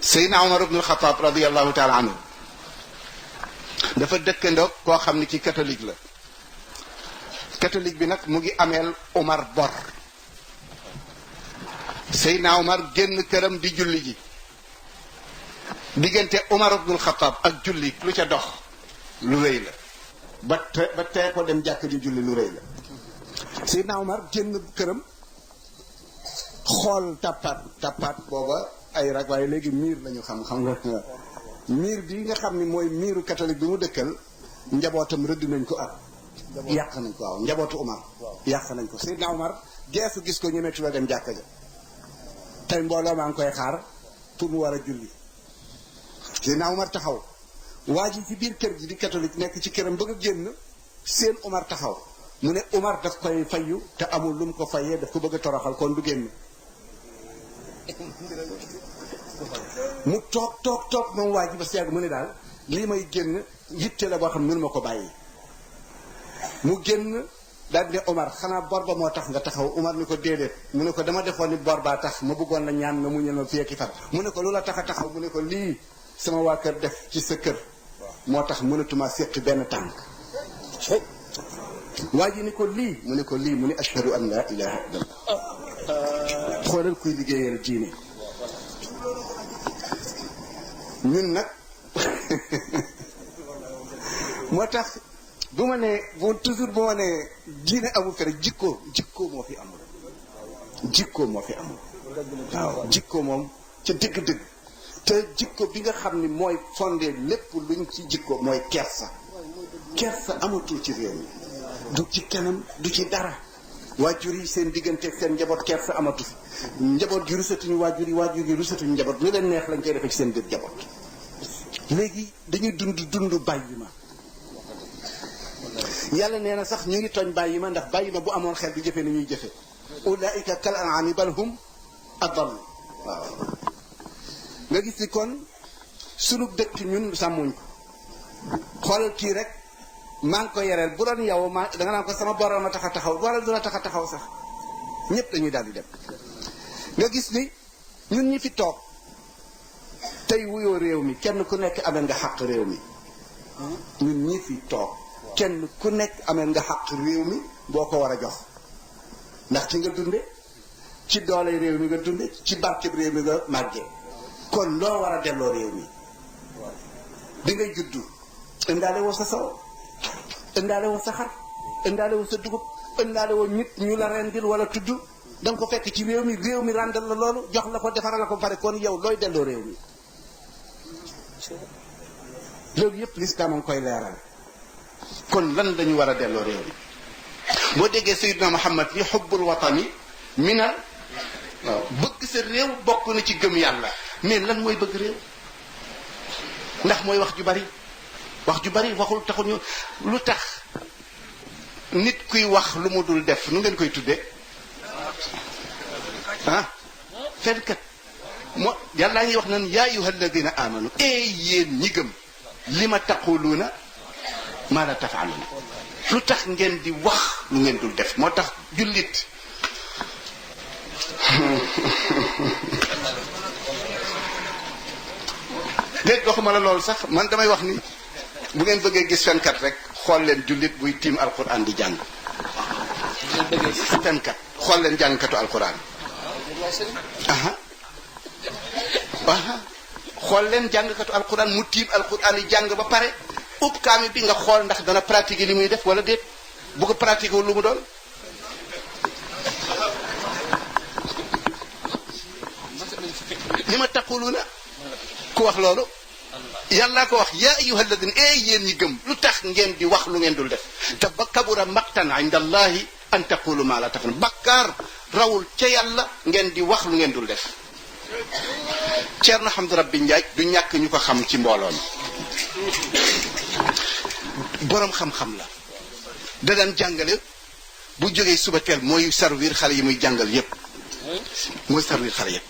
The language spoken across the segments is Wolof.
Seydina Omar ibnul Xataab radiyallahu taala anhu dafa dëkkandoog koo xam ne ci catholique la. catholique bi nag mu ngi ameel Omar bor. Seydina Omar génn këram di julli ji. diggante Omar ibnul Xataab ak julli lu ca dox lu rëy la. ba tee ko dem jàkk ji julli lu rëy la. Seydina Omar génn këram xool tappaat booba ay rag waaye léegi miir lañu xam nga miir bi nga xam ni mooy miiru catholique bi mu dëkkal njabootam rëdd nañ ko ak yàq nañ ko. waaw njabootu Omar yàq nañ ko. Seydina Omar geesu gis ko ñemetu la dem jàkka ja. tey mbooloo maa ngi koy xaar pour mu war a julli. Seydina Omar taxaw waa ji ci biir kër gi di catholique nekk ci këram bëgg a génn seen Omar taxaw mu ne Omar daf koy fayu te amul lu mu ko fayee daf ko bëgg a toroxal kon du génn. mu toog moom waa ji ba si yàgg mu ne daal lii may génn yitte la boo xam ne mënu ma ko bàyyi. mu génn daal di ne Omar xanaa bor ba moo tax nga taxaw. Omar ni ko déedéet. mu ne ko dama defoon ni bor baa tax ma bëggoon la ñaan nga muñal ma fii ak i fan. mu ne ko lu la tax a taxaw mu ne ko lii sama waa kër def ci sa kër moo tax mënatuma séq benn tànk. waa ji ni ko lii mu ne ko lii mu ne ashhadu an laa ilaha illallah. xoolal kuy liggéeyal diine. ñun nag moo tax bu ma nee toujours bu ma nee diine amul fere jikkoo moo fi amul. jikkoo moo fi amul. waaw jikkoo moom ca dëgg-dëgg. te jikko bi nga xam ni mooy fondé lépp luñ ci jikko mooy kersa. kersa amatul ci réew mi. du ci kanam du ci dara. waajur yi seen diggante seen njaboot kersa amatu fi. njaboot gi rusatuñu waajur yi rusatuñu njaboot lu leen neex lañ koy defee ci seen biir njaboot. léegi dañuy dund bàyyi ma. yàlla nee na sax ñu ngi tooñ bàyyi ma ndax bàyyi ma bu amoon xel du jëfe ni ñuy jëfe. ulaika kal an'ami bal hum adall. waaw nga gis ni kon sunu dëkk ñun sàmmuñ ko. xoolal kii rek maa ngi ko yereel bu doon yow da nga naan ko sama borom a tax a taxaw wala du la tax a taxaw sax ñëpp dañuy daal di dem. nga gis ni ñun ñi fi toog tey wuyoo réew mi kenn ku nekk amee nga xaq réew mi. ñun ñi fi toog kenn ku nekk amee nga xaq réew mi boo ko war a jox ndax ci nga dunde ci doole réew mi nga dunde ci barkeb réew mi nga màggee. kon loo war a delloo réew mi bi ngay juddu indaale woo sa saw indaale woo sa xar indaale woo sa dugub indaale woo nit ñu la rendil wala tudd da nga ko fekk ci réew mi ràndal la loolu jox la ko defaral la ko pare kon yow looy delloo réew mi. loolu yëpp lislaam a ngi koy leeral. kon lan lañu war a delloo réew mi boo déggee Seydina Muhammad ni xubbul watani minal waaw bëgg sa réew bokk na ci gëm yàlla. mais lan mooy bëgg réew ndax mooy wax ju bari waxul taxuñu. lu tax nit kuy wax lu mu dul def nu ngeen koy tudde fenkat moo yàllaa ngi wax nan yaa ayyuha alladina amanu yéen ñi gëm li ma taquluuna maa la tafaaluuna. lu tax ngeen di wax lu ngeen dul def. moo tax jullit déet waxuma la loolu sax man damay wax ni bu ngeen bëggee gis fenkat rek xool leen jullit buy tiim alquran di jàng. fenkat xool leen jàngkatu alquran. xool leen jàngkatu alquran mu tiim alquran yi jàng ba pare ub kaami bi nga xool ndax dana pratiquer li muy def wala déet. bu ko pratiquer wu lu mu doon. li ma taquluuna ku wax loolu yàlla ko wax yaa ayyuha alladina yéen ñi gëm lu tax ngeen di wax lu ngeen dul def. te ba kabura maqtan inda allahi an taqulu ma la tafalun. bakkaar rawul ca yàlla ngeen di wax lu ngeen dul def. Ceerno Hamdu Rabbi Njaay du ñàkk ñu ko xam ci mbooloo mi. boroom xam-xam la. da daan jàngale bu jógee suba teel mooy servir xale yi muy jàngal yépp mooy servir xale yépp.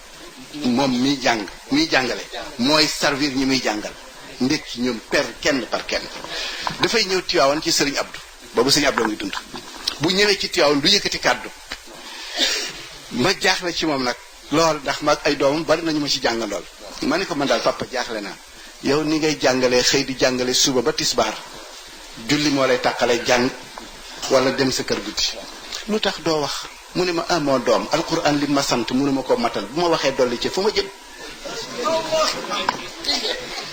moom miy jàngale mooy servir ñi muy jàngal ndekki ñoom kenn par kenn. dafay ñëw Tiwaawan ci Sëriñ Abdou boobu Sëriñ Abdou ngi dund. bu ñëwee ci Tiwaawan du yëkkati kàddu ma jaaxle ci moom nag lool ndax mag ay doomam bari nañu ma ci jàngandool ma ne ko man daal papa jaaxle naa yow ni ngay jàngalee xëy di jàngale suba ba tisbaar julli moo lay tàqale jàng wala dem sa kër guddi lu tax doo wax mu ne ma moo doom alquran li ma sant mënu ma ko matal bu ma waxee dolli ci fu ma jëm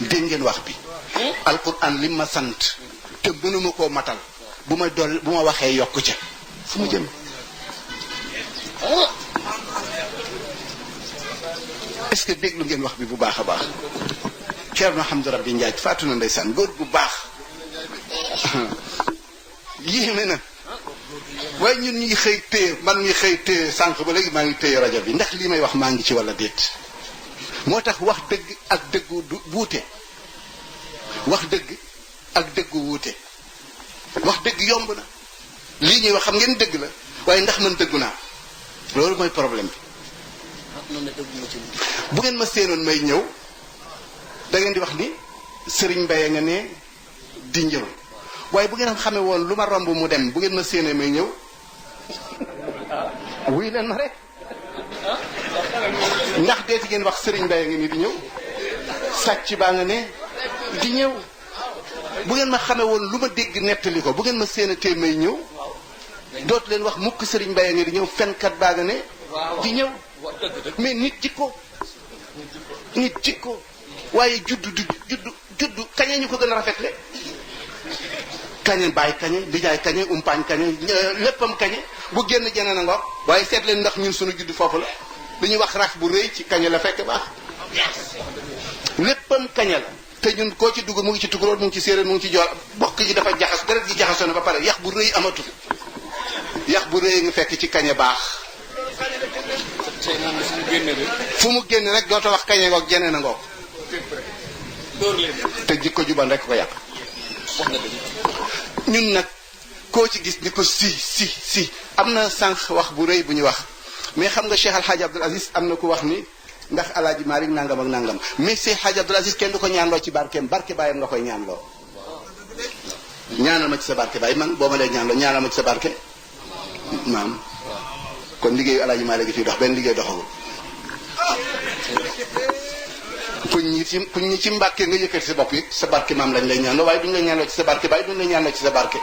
dégg ngeen wax bi alquran li ma sant te mënu ma koo matal bu ma waxee yokku ca fu ma jëm est-ce que déglu ngeen wax bi bu baax a baax Ceerno Hamdu Rabbi Njaay faatu na ndeysaan góor bu baax yéeme na waaye ñun ñi xëy téye man mi xëy téye sànq ba léegi maa ngi téye rajo bi ndax lii may wax maa ngi ci walla déet moo tax wax dëgg ak dëggu du wuute wax dëgg ak dëggu wuute wax dëgg yomb na lii ñuy wax xam ngeen dëgg la waaye ndax man dëggu naa loolu mooy problème bi bu ngeen ma séenoon may ñëw da ngeen di wax ni sëriñ Mbaye nga ne di njëw waaye bu ngeen xamee woon lu ma romb mu dem bu ngeen ma séenee may ñëw wuy leen ma rek ndax deeti ngeen wax sëriñ Mbaye nga ni di ñëw sàcc baa nga ne di ñëw bu ngeen ma xamee woon lu ma dégg nettali ko bu ngeen ma séenatee may ñëw dootu leen wax mukk sëriñ Mbaye nga di ñëw fenkat baa nga ne di ñëw mais nit jikko waaye juddu kañe ñu ko gën a rafetle kañe bàyyi kañe dijaay kañe umpaañ kañe léppam kañe bu génn jeneen a ngoog waaye seet leen ndax ñun suñu juddu foofu la li ñuy wax raf bu rëy ci kañe la fekk baax léppam kañe la te ñun koo ci dugg mu ngi ci tukulóor mu ngi ci séeréer mu ngi ci jool bokk ji dafa jaxas deret gi jaxasoo na ba pare yax bu rëy amatu yax bu rëy nga fekk ci kañe baax fu mu génn rek dootoo wax kañe ngoog jeneen a ngoog te jikko juban rek ko yàq ñun nag koo ci gis ni ko si am na sànq wax bu rëy bu ñu wax mais xam nga Cheikh Al Hadj Abdoul Aziz am na ku wax ni ndax Alaaji Maalik nangam ak nangam mais Cheikh Hadj Abdoul Aziz kenn du ko ñaanloo ci barkeem barke bàyyam nga koy ñaanloo ñaanal ma ci sa barke bàyyi man boo ma lay ñaanloo ñaanal ma ci sa barke maam kon liggéeyu Alaaji Maalik gi fii dox benn liggéey doxagul kuñ ñi ci mbàkke nga yëkkati sa bopp it sa barke maam lañ lay ñaanloo waaye duñ la ñaanloo ci sa barke bàyyi duñ la ñaanloo ci sa barke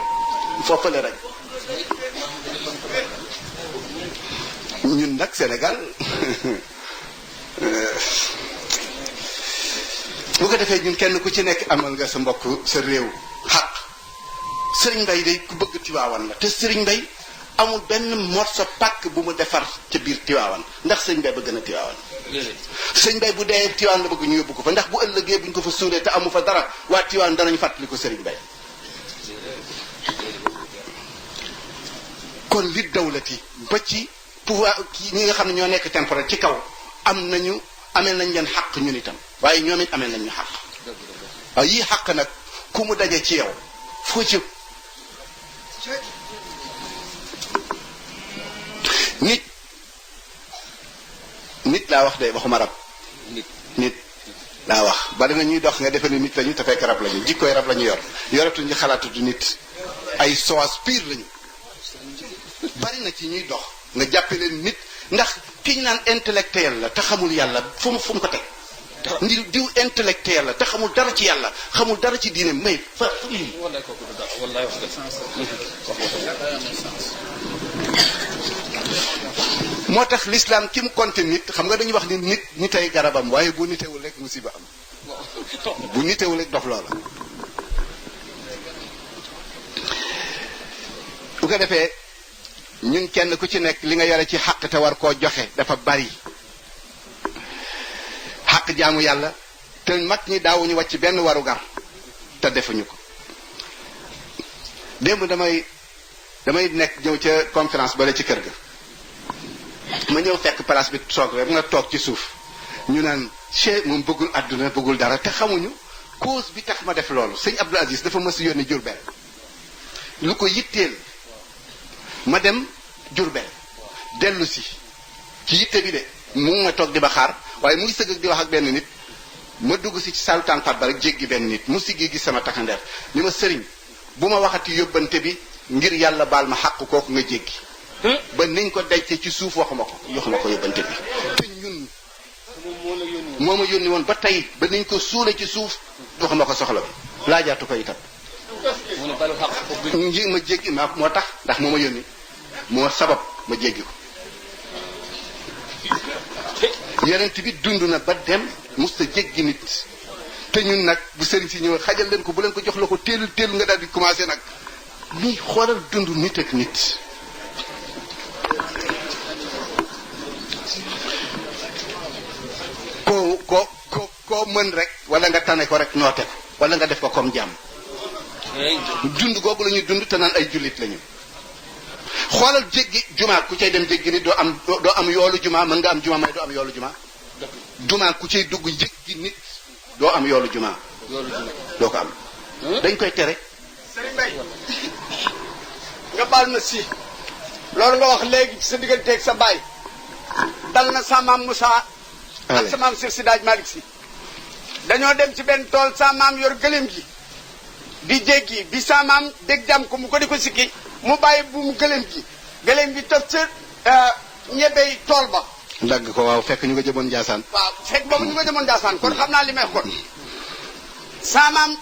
foofale rek ñun nag Sénégal bu ko defee ñun kenn ku ci nekk amal nga sa mbokk sa réew xaq Sëriñ Mbay day ku bëgg Tiwaawan la te Sëriñ Mbay amul benn morso pàkk bu mu defar ca biir Tiwaawan ndax Sëriñ Mbay bëgg na Tiwaawan Sëriñ Mbay bu dee Tiwaawan la bëgg ñu yóbbu ko fa ndax bu ëllëgee buñ ko fa suulee te amu fa dara waa Tiwaawan danañu fàttali ko Sëriñ Mbay kon li dawlati ba ci pouvoir ñi nga xam ne ñoo nekk temporel ci kaw ameel nañ leen xaq ñun itam waaye ñoom it ameel nañ ñu xaq waaye yii xaq nag ku mu daje ci yow foo jëm nit laa wax de waxuma rab nit laa wax bari na ñuy dox nga defe ni nit lañu te fekk rab lañu jikkooy rab lañu yoratuñu xalaatutu nit ay soas pire lañu bari na ci ñuy dox nga jàppe leen nit ndax ki ñu naan intellectuel la te xamul yàlla fu mu ko teg diw intellectuel la te xamul dara ci yàlla xamul dara ci diine may fa moo tax l'islam ki mu compté nit xam nga dañuy wax ni nit nitay garabam waaye bu nitewul rek musiba am bu nitewul rek dof loola bu ko defee ñun kenn ku ci nekk li nga yore ci xaq te war koo joxe dafa bari xaq jaamu yàlla te mag ñi daawuñu wàcc benn warugar te defuñu ko démb damay nekk ñëw ca conférence bale ci kër ga ma ñëw fekk place bi toog rek nga toog ci suuf ñu naan Cheikh moom bëggul àdduna bëggul dara te xamuñu cause bi tax ma def loolu sëñ Abdou Aziz dafa mës yónni Jurbel lu ko yitteel ma dem Jurbel dellu si ci yitte bi de mu nga toog di ba xaar waaye mu ngi sëgg di wax ak benn nit ma dugg si ci salu tànqat ba rek jéggi benn nit mu siggi gis sama takkandeer ni ma sëriñ bu ma waxati yóbbante bi ngir yàlla baal ma xàq kooku nga jéggi ba niñ ko denc ci suuf waxuma ko yóbbante bi te ñun moo ma yónni woon ba tey ba niñ ko suule ci suuf wax ma ko soxla bi laajaatu ko itam ma jéggi moo tax ndax moo ma yónni moo sabab ma jéggi ko yonent bi dund na ba dem musta jéggi nit te ñun nag bu sëriñ si ñëw xajal leen ko bu leen ko jox la ko teelu nga daal di commencé nag lii xoolal dund nit ak nit koo mën rek wala nga tane ko rek noote ko wala nga def ko comme jàmm dund googu la ñuy dund te naan ay jullit lañu xoolal jéggi jumaa ku cay dem jéggi nit doo am yoolu jumaa mën nga am jumaa may doo am yoolu jumaa ku cay dugg jéggi nit doo am yoolu jumaa doo ko am dañ koy tere Serigne Mbaye nga baal ma si loolu nga wax léegi ci sa digganteeg sa baay dal na sa maam Moussa ak sa maam Cheikh Sidaaj Malick si dañoo dem ci benn tool sa maam yor gëléem gi di jéggi bi sa maam dégg jàmm ko mu ko di ko sikki mu bàyyi bu mu gëléem gi toog sa ñebey tool ba dagg ko waaw fekk ñu nga jëmoon Njaasaan waaw fekk boobu ñu nga jëmoon Njaasaan kon xam naa li may kon sa maam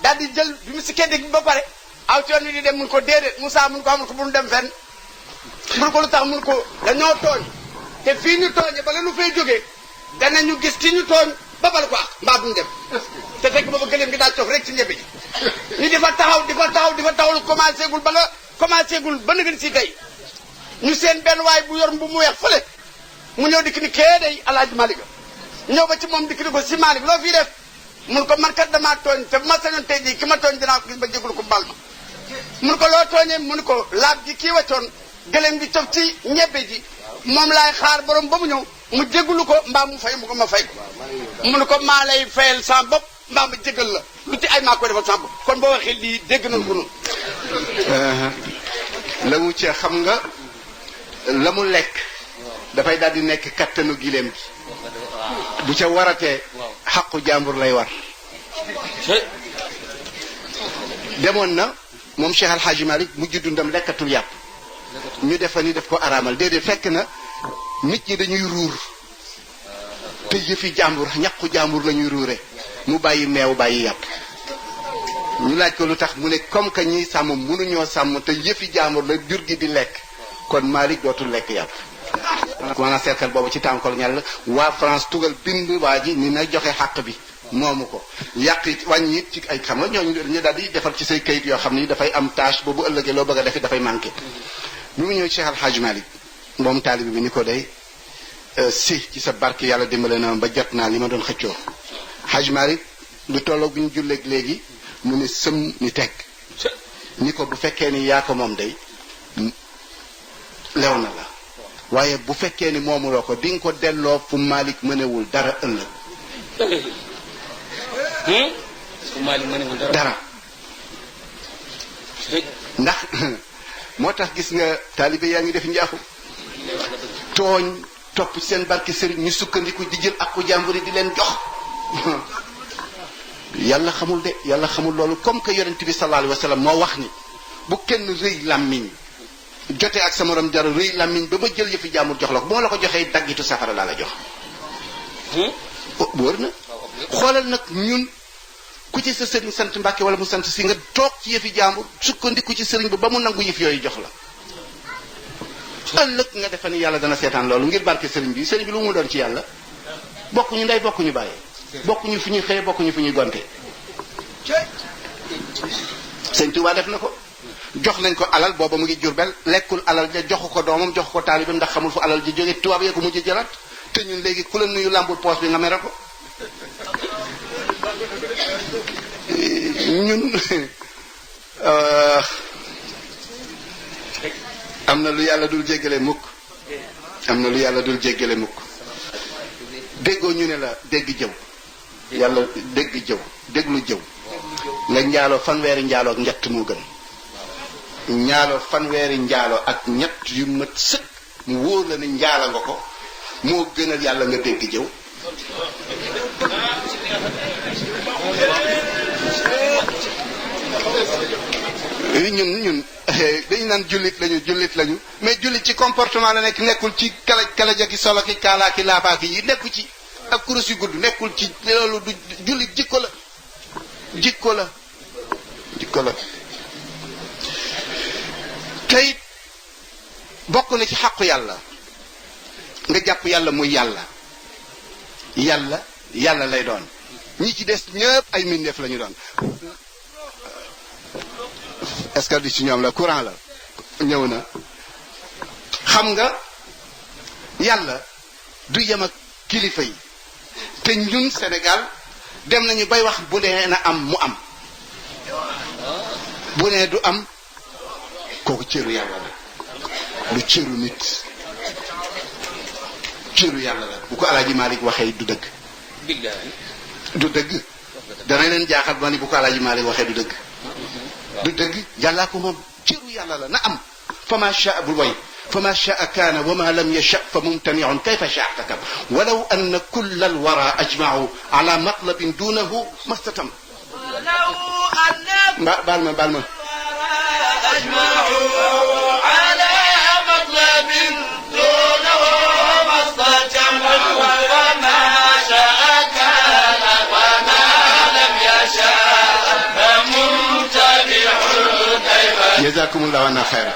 daal di jël bi mu sikkee dégg bi ba pare aw ci yoon wi di dem mun ko déedéet Moussa mun ko amul ko bu nu dem fenn mun ko lu tax mun ko dañoo tooñ te fii ñu tooñe bala nu fay jógee danañu gis ki ñu tooñ ba bal ko mbaa buñu dem te fekk booba gëléem gi daa cof rek ci ñebe ji ñu di fa taxaw lu commencé gul ba nga commencé gul ba nga si tey ñu seen benn waay bu yor mbu mu weex fële mu ñëw dikk ni kee day Alaaji Malick ñëw ba ci moom dikk ni ko si Malick loo fii def mun ko man kat damaa tooñ te bu ma sañoon tey jii ki ma tooñ dinaa ko gis ba jégul ko bal ma mun ko loo tooñee mun ko laab ji kii waccoon gëléem gi cof ci ñebe ji moom laay xaar borom ba mu ñëw mu jégulu ko mbaa mu fay mu ko ma fay ko mun ko maa lay fayal sa bopp mbaa ma jégal la lu ci ay maa ko defal sa bopp kon boo waxee lii dégg nañ ko noonu la mu ci xam nga la mu lekk dafay daal di nekk kattanu gileem gi bu ca waratee xaqu jàmbur lay war demoon na moom Cheikh Al Hadji Malick mujj dundam lekkatul yàpp ñu defa ni def ko araamal déedéet fekk na nit ñi dañuy ruur te yëfi jàmbur ñaqu jàmbur la ñuy ruure mu bàyyi meew bàyyi yàpp ñu laaj ko lu tax mu ne comme que ñiy sàmm mënuñoo sàmm te yëfi jàmbur la jur gi di lekk kon Malick dootul lekk yàpp maanaam cercle boobu ci tànkol ñal waa France tugal bind waa ji ni na joxe xàq bi moomu ko yàq it wàññi it ci ay xam nga ñooñu ñu daal di defar ci say kayit yoo xam ni dafay am tâche boobu ëllëgee loo bëgg a def dafay manqué bi mu ñëw Cheikh Al Hadj Malick moom taalibi bi ni ko day si ci sa barke yàlla dimbale na ba jot naa li ma doon xëccoo Hadj Malick lu tolloog bi ñu julleeg léegi mu ne sëm ni teg ni ko bu fekkee ni yaa ko moom day lew na la waaye bu fekkee ni moomuloo ko di nga ko delloo fu Malick mënewul dara ëllëg dara ndax moo tax gis nga taalibe yaa ngi def njaaxu tooñ topp seen barke sëriñ ñu sukkandiku di jël ak ko jàmbur yi di leen jox yàlla xamul de yàlla xamul loolu comme que yonent bi sallallahu alayhi wa sallam moo wax ni bu kenn rëy làmmiñ jotee ak sa morom dara rëy làmmiñ ba ma jël yëfi jàmbur jox la ko bu ma la ko joxee daggitu safara laa la jox wóor na xoolal nag ñun ku ci sa sëriñ sant Mbàkke wala mu sant si nga toog ci yëfi jàmbur sukkandiku ci sëriñ ba mu nangu yëf yooyu jox la ëllëg nga defa ni yàlla dana seetaan loolu ngir barke sëriñ bi lu mu doon ci yàlla bokkuñu ndey bokkuñu bàyyi bokkuñu fu ñuy xëye bokkuñu fu ñuy gonte sëñ Tuubaa def na ko jox nañ ko alal booba mu ngi Jurbel lekkul alal ja joxu ko doomam joxu ko taalibam ndax xamul fu alal ji jóge tubaab yee ko mujj jëlaat te ñun léegi ku la nuyu làmbul poos bi nga mere ko ñun am na lu yàlla dul jéggale mukk déggoo ñu ne la dégg jëw yàlla dégg jëw déglu jëw nga njaaloo fanweeri njaaloo ak ñett moo gën njaaloo fanweeri njaaloo ak ñett yu mat sëkk mu wóor la ne njaala nga ko moo gënal yàlla nga dégg jëw ñun dañu naan jullit lañu mais jullit ci comportement la nekk nekkul ci kala ja ki solo ki kaalaa ki laabaa ki yi nekku ci ak kurus yu gudd nekkul ci loolu du julli jikko la jikko la jikko la tey bokk na ci xàqu yàlla nga jàpp yàlla muy yàlla yàlla lay doon ñi ci des ñëpp ay mbindeef la ñu doon est-ce que du ci ñoom la courant la ñëw na xam nga yàlla du yem ak kilifa yi te ñun Sénégal dem nañu bay wax bu dee na am mu am bu nee du am kooku cëru yàlla la du cëru nit cëru yàlla la bu ko Alaaji Malik waxee du dëgg du dëgg dana leen jaaxal ba ni bu ko Alaaji Malik waxee du dëgg du dëgg yàllaa ko moom cëru yàlla la na am fa ma shaa bul way fa ma shaa kaana wa ma lam yasha fa mumtaniun kayfa shaa takab walaw anna kulla alwara ajmau ala matlabin dunahu mastatam baal ma jazakumullahu anna xayra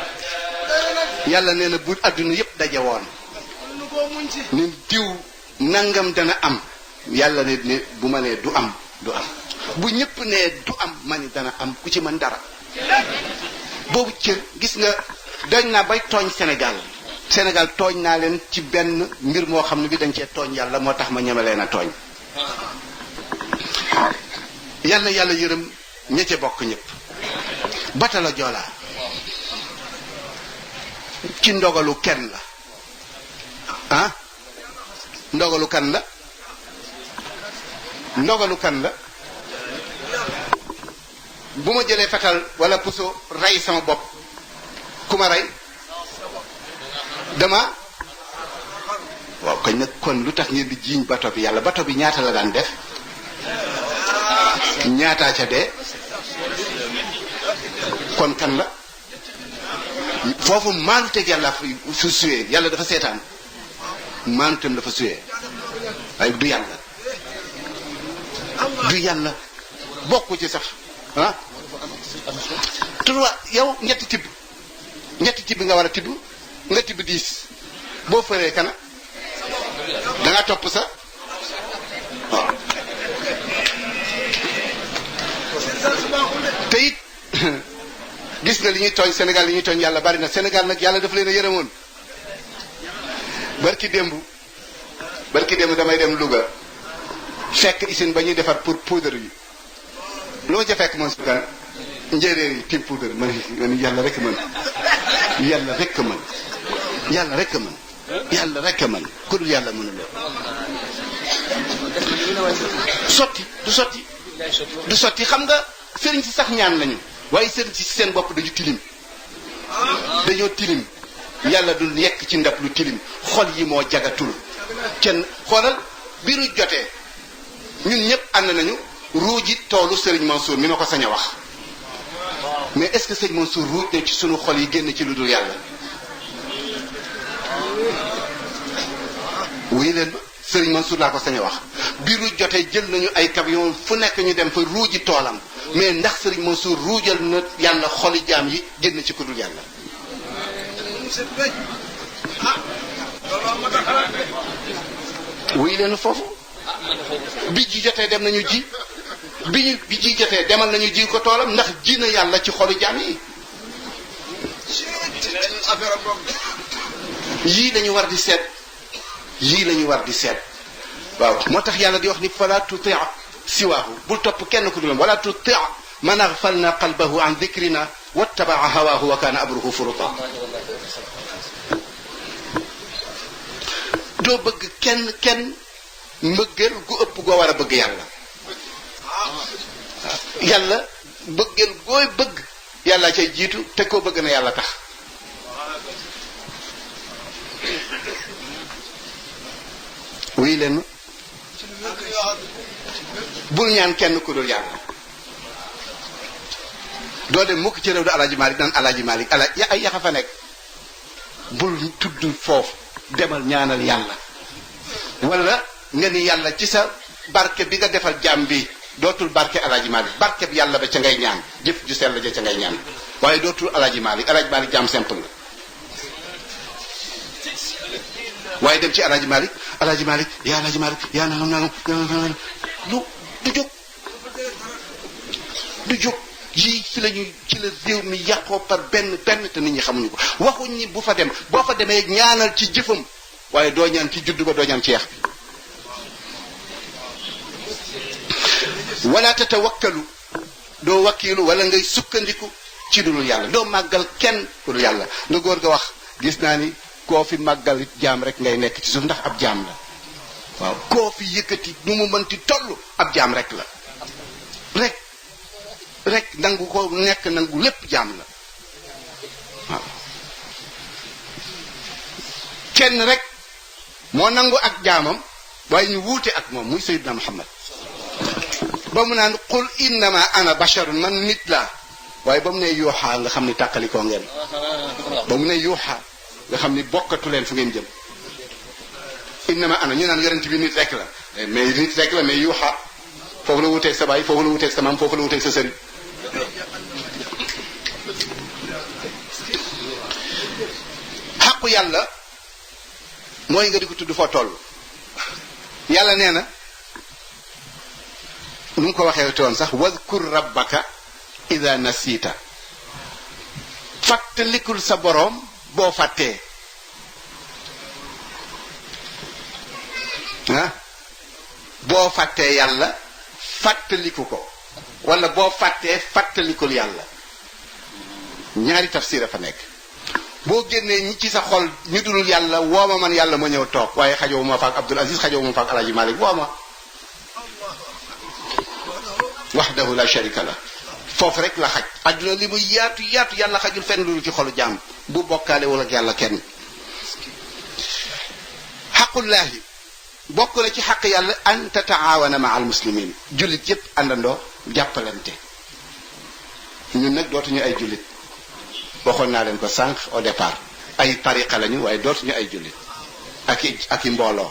yàlla nee na bu adduna yëpp daje woon ni diw nangam dana am yàlla ne bu ma nee du am bu ñëpp nee du am ma ni dana am ku ci mën dara boobu cër gis nga dañ naa bay tooñ Sénégal tooñ naa leen ci benn mbir moo xam ne bi dañ cee tooñ yàlla moo tax ma ñeme leen a tooñ yàlla yërëm ña ca bokk ñëpp batala joolaa ci ndogalu kenn la ah ndogalu kan la bu ma jëlee fetal wala puso rey sama bopp ku ma rey dama waaw kañ nag kon lu tax ngeen di jiiñ bato bi yàlla bato bi ñaata la daan def ñaataa ca dee kon kan la foofu maanuteeg yàlla su suyee yàlla dafa seetaan maanuteem dafa suyee waaye du yàlla bokku ci sax ah trois yow ñetti tibb nga war a tibb nga tibb 10 boo fëree kana da nga topp sa waaw te it gis nga li ñuy tooñ Sénégal li ñuy tooñ yàlla bari na Sénégal nag yàlla dafa leen a yërëmoon barki démb damay dem Louga fekk usine ba ñuy defar pour poudre yi lu ma ca fekk moom sukan njéeréer yi tim poudre man yàlla rek mën ku dul yàlla mënul du sotti xam nga sëriñ si sax ñaan lañu waaye sëriñ si seen bopp dañu tilim yàlla du yekk ci ndab lu tilim xol yi moo jagatul kenn xoolal biru jotee ñun ñëpp ànd nañu ruuji toolu sëriñ Mansour mi ma ko sañ a wax mais est-ce que sëriñ Mansour ruuj ne ci sunu xol yi génn ci lu dul yàlla wuy leen ba sëriñ Mansour laa ko sañ a wax biru jotee jël nañu ay camion fu nekk ñu dem fa ruuji toolam mais ndax sëriñ Mansour ruujal na yàlla xoli jaam yi génn ci ku dul yàlla wuy leen foofu bi ji jotee dem nañu ji bi ji jotee demal nañu ji ko toolam ndax ji na yàlla ci xolu jaam yi yii lañu war di seet waaw moo tax yàlla di wax ni fala tuti siwaahu bul topp kenn ku dul wala tuti man aghfalna qalbahu an dhikrina wattabaa hawaahu wa kaana amruhu furuta doo bëgg kenn mbëggeel gu ëpp goo war a bëgg yàlla bëggeel gooy bëgg yàlla cay jiitu te koo bëgg na yàlla tax wuy leen bul ñaan kenn ku dul yàlla doo dem mukk ci réew du Alaaji Malik naan Alaaji Malik ay yaxa fa nekk bul tudd foofu demal ñaanal yàlla wala nga ni yàlla ci sa barke bi nga defal jaam bi dootul barke Alaaji Maalik barke bi yàlla ba ca ngay ñaan jëf ju sell ja ca ngay ñaan waaye dootul Alaaji Maalik jaam simple nga waaye dem ci Alaaji Maalik yaa Alaaji Maalik yaa nangam du jóg yii ci la réew mi yàqoo par benn te nit ñi xamuñu ko waxuñ ni boo fa demee ñaanal ci jëfam waaye doo ñaan ci juddu ba doo ñaan ci yax bi wala tatawakkalu doo wakkiilu wala ngay sukkandiku ci dul yàlla doo màggal kenn ku dul yàlla lu góor ga wax gis naa ni koo fi màggal jaam rek ngay nekk ci suuf ndax ab jaam la waaw koo fi yëkkati nu mu mënti toll ab jaam rek la rek nangu ko nekk nangu lépp jaam la waaw kenn rek moo nangu ak jaamam waaye ñu wuute ak moom muy Sayyidina Muhammad ba mu naan qul innama ana basharun man nit laa waaye ba mu ne yuuxaa nga xam ni tàqalikoo ngeen ba mu ne yuuxaa nga xam ni bokkatu leen fu ngeen jëm innama ana ñu naan yonent bi nit rek la mais yuuxaa foofu la wuteeg sa baay foofu la wuteeg sa maam foofu la wuteeg sa sëriñ xaqu yàlla mooy nga di ko tudd foo toll yàlla nee na nu mu ko waxee toon sax wadkur rabbaka ida nasita fàttalikul sa boroom boo fàttee boo fàttee yàlla fàttaliku ko wala boo fàttee fàttalikul yàlla ñaari tafsir a fa nekk boo génnee ñi ci sa xol ñu dul yàlla wooma man yàlla ma ñëw toog waaye xajowu ma faak Abdul Aziz xajowu ma faak Alaaji Malik wooma wahdahu la sharika la foofu rek la xaj adduna li muy yaatu yàlla xajul fenn lu ci xolu jaam bu bokkaale wala ak yàlla kenn xaqullaahi bokk na ci xaq yàlla an tataawana ma al muslimin jullit yépp àndandoo jàppalante ñun nag dootuñu ay jullit waxoon naa leen ko sànq au départ ay tariqa lañu waaye dootuñu ay jullit ak i mbooloo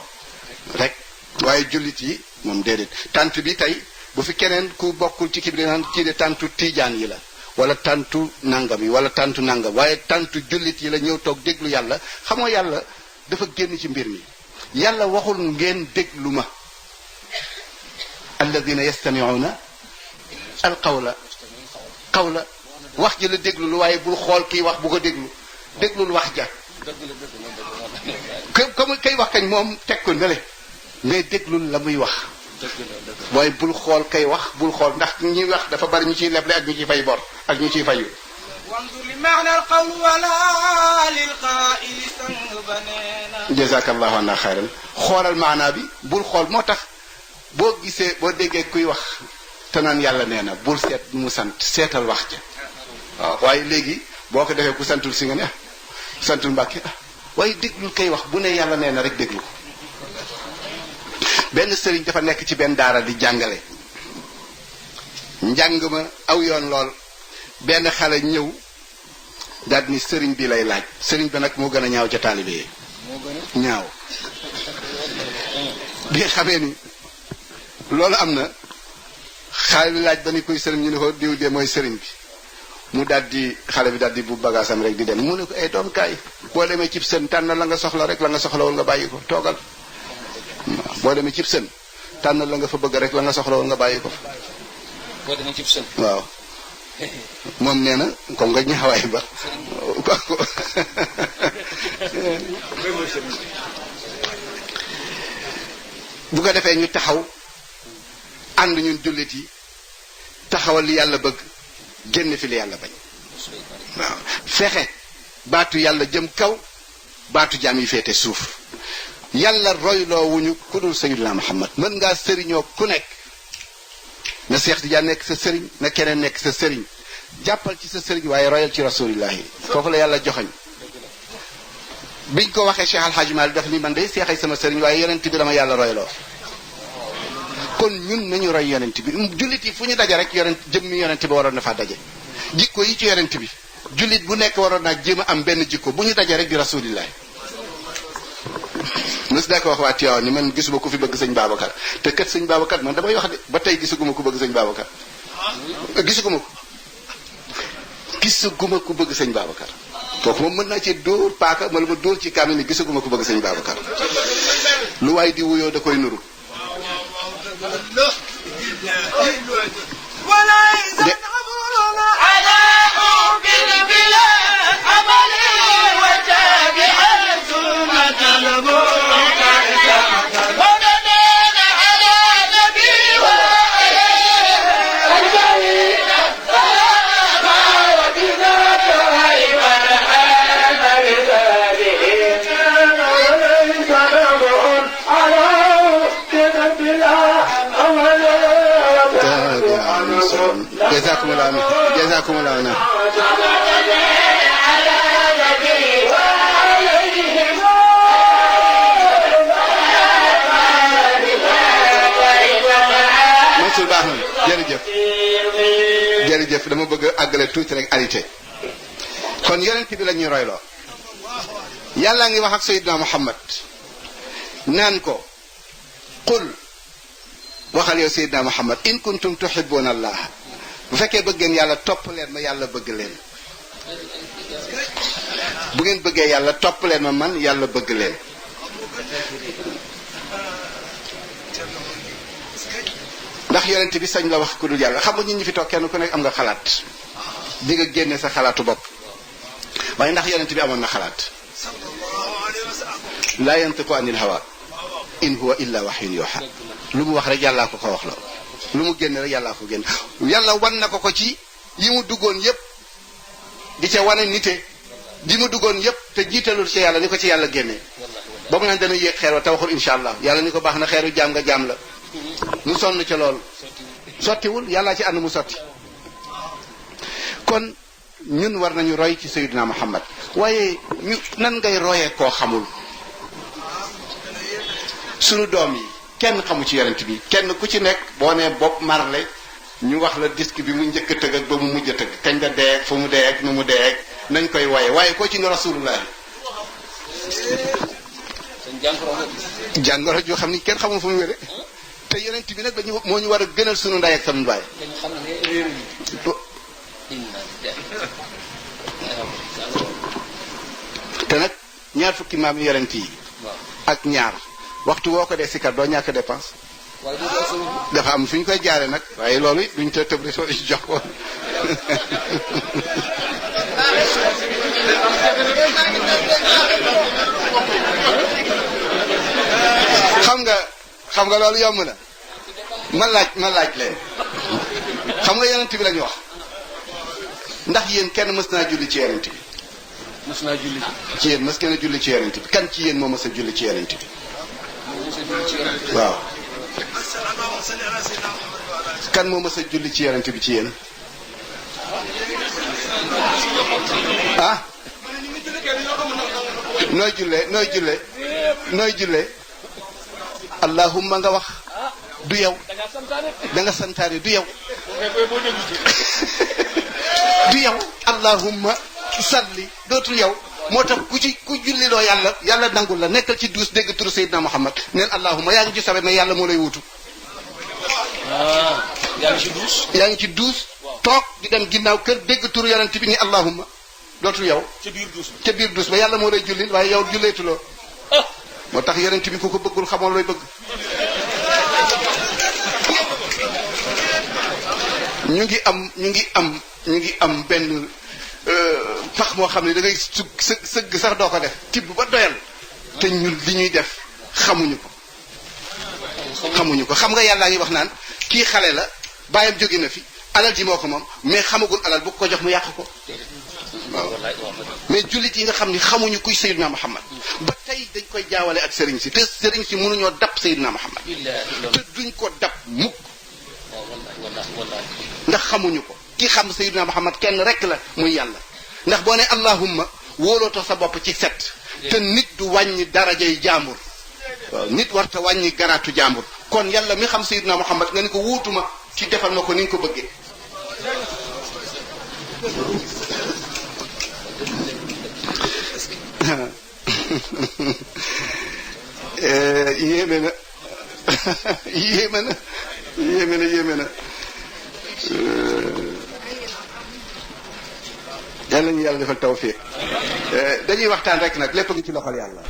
rek waaye jullit yi moom déedéet tant bi tey bu fi keneen ku bokkul ci kii bi naan kii de tantu tiijaan yi la wala tantu nangam yi wala tantu nangam waaye tantu jullit yi la ñëw toog déglu yàlla xamoo yàlla dafa génn ci mbir mi yàlla waxul ngeen déglu ma alladina yastamiuna al qawla wax ji la déglu lu waaye bul xool kii wax bu ko déglul wax ja comme kay wax kañ moom teg ko ndale ngay déglul la muy wax waaye bul xool kay wax bul xool ndax ñuy wax dafa bari ñu ciy leble ak ñu ciy fay bor ak ñu ciy fayu jazakallahu anna xayran xoolal maanaa bi bul xool moo tax boo déggee kuy wax te naan yàlla nee na bul seet mu sant seetal wax ja waaw waaye léegi boo ko defee ku santul si nga ne santul Mbàkke waaye déglul kay wax bu ne yàlla nee na rek déglu ko benn sëriñ dafa nekk ci benn daara di jàngale njàng ma aw yoon lool benn xale ñëw daal ni sëriñ bi lay laaj sëriñ bi nag moo gën a ñaaw ca taalibe yi ñaaw bi nga xamee ni loolu am na xale bi laaj ba ni kuy sëriñ ñu ne ko diw de mooy sëriñ bi mu daal di xale bi daal di bu bagaasam rek di dem mu ne ko ay doom kaay boo demee cib sën tànn la nga soxla rek la nga soxlawul nga bàyyi ko toogal boo demee cib sën tànn la nga fa bëgg rek la nga soxlawul nga bàyyi ko boo demee cib sën waaw moom nee na comme nga ñaawaay ba bu ko defee ñu taxaw ànd ñun jullit yi taxawal li yàlla bëgg génn fi li yàlla bañ waaw fexe baatu yàlla jëm kaw baatu jaam yi féete suuf yàlla royloo wuñu ku dul Sayyidina Muhammad mën ngaa sëriñoo ku nekk na Seex Tijaan nekk sa sëriñ na keneen nekk sa sëriñ jàppal ci sa sëriñ waaye royal ci rasulillahi foofu la yàlla joxoñ biñ ko waxee Cheikh Al Hadj Malick daf ni man day seexay sama sëriñ waaye yonent bi dama yàlla royloo kon ñun nañu roy yonent bi jullit yi fu ñu daje rek jëmmi yonent bi waroon na faa daje jikko yi ci yonent bi jullit bu nekk waroon naa jéem a am benn jikko bu ñu daje rek di rasulillahi mës naa ko wax waa Tiwaawan ni man gisuma ku fi bëgg sëñ Babacar te kat sëñ Babacar man damay wax de ba tey gisaguma ku bëgg sëñ Babacar gisaguma ku bëgg sëñ Babacar kooku moom mën naa ci dóor paaka wala ma dóor ci kaamil ni gisaguma ku bëgg sëñ Babacar lu waay di wuyoo da koy nuru جزاكم الله خيرا Mansour baax na jërëjëf dama bëgg a àggale tuuti rek arrêté kon yonent bi la ñuy royloo yàlla ngi wax ak Seydina Muhammad naan ko qul waxal yow Seydina Muhammad in kuntum tuhibbuna allah bu fekkee bëgg ngeen yàlla topp leen ma yàlla bëgg leen bu ngeen bëggee yàlla topp leen ma man yàlla bëgg leen ndax yonent bi sañ la wax ku dul yàlla xam nga nit ñi fi toog kenn ku nekk am nga xalaat di nga génne sa xalaatu bopp waaye ndax yonent bi amoon na xalaat laa yantiqu anil hawa in huwa illa wahyun yuha lu mu wax rek yàllaa ko wax la lu mu génn rek yàllaa ko génn yàlla wan na ko ci yi mu duggoon yépp di ca wane nite di mu duggoon yépp te jiitalul ci yàlla ni ko ci yàlla génnee ba mu naan dana yéeg xeer wa te waxul insha allah yàlla ni ko baax na xeeru jaam nga jaam la mu sonn ca loolu sottiwul yàllaa ci ànd mu sotti kon ñun war nañu roy ci Sayyidina Muhammad waaye ñu nan ngay royee koo xamul sunu doom yi kenn xamu ci yonent bi kenn ku ci nekk boo nee Bob Marley ñu wax la disque bi mu njëkk a tëgg ak ba mu mujj a tëgg kañ la dee fu mu dee ak nu mu dee ak nañ koy woye waaye koo ci ne rasulullah jàngoro joo xam ni kenn xamul fu mu wére te yonent bi nag dañu moo ñu war a gënal sunu ndey ak sunu baay te nag ñaar fukki maam yonent yi ak ñaar waxtu woo ko dee sikar doo ñàkk dépense dafa am fu ñu koy jaare nag waaye loolu it duñ te tëb rek soo jox ko xam nga loolu yomb na ma laaj leen xam nga yonent bi lañu wax ndax yéen kenn mës naa julli ci yonent bi mës naa julli ci yéen mës ngeen a julli ci yonent bi kan ci yéen moo mës a julli ci yonent bi waaw kan moo mës a julli ci yonent bi ci yéen ah nooy jullee allahumma nga wax du yow da nga santaane du yow du yow allahumma salli dootul yow moo tax ku julli loo yàlla nangul la nekkal ci duus dégg turu Seydina Muhammad neen allahumma yaa ngi ci sabe mais yàlla moo lay wutu yaa ngi ci duus toog di dem ginnaaw kër dégg turu yonent bi ni allahumma dootul yow ca biir duus ba yàlla moo lay jullil waaye yow julleetuloo moo tax yonent bi ku ko bëggul xamoo looy bëgg ñu ngi am benn pax moo xam ne da ngay sëgg sax doo ko def tibb ba doyal te ñun li ñuy def xamuñu ko xam nga yàllaa ngi wax naan kii xale la bàyyam jóge na fi alal ji moo ko moom mais xamagul alal bu ko jox mu yàq ko waaw mais jullit yi nga xam ni xamuñu kuy Seydina Muhammad ba tey dañ koy jaawale ak sëriñ si te sëriñ si mënuñoo dab Seydina Muhammad te duñ ko dab mukk ndax xamuñu ko ki xam Seydina Muhammad kenn rek la muy yàlla ndax boo ne allahumma wóolootoo sa bopp ci set te nit du wàññi darajay jàmbur waaw nit warta wàññi garaatu jàmbur kon yàlla mi xam Seydina Muhammad nga ni ko wuutuma ci defal ma ko ni nga ko bëggee yéeme na yéeme na yéeme na yéeme na yàlla ñu yàlla defal tawfiq dañuy waxtaan rek nag lépp ngi ci loxol yàlla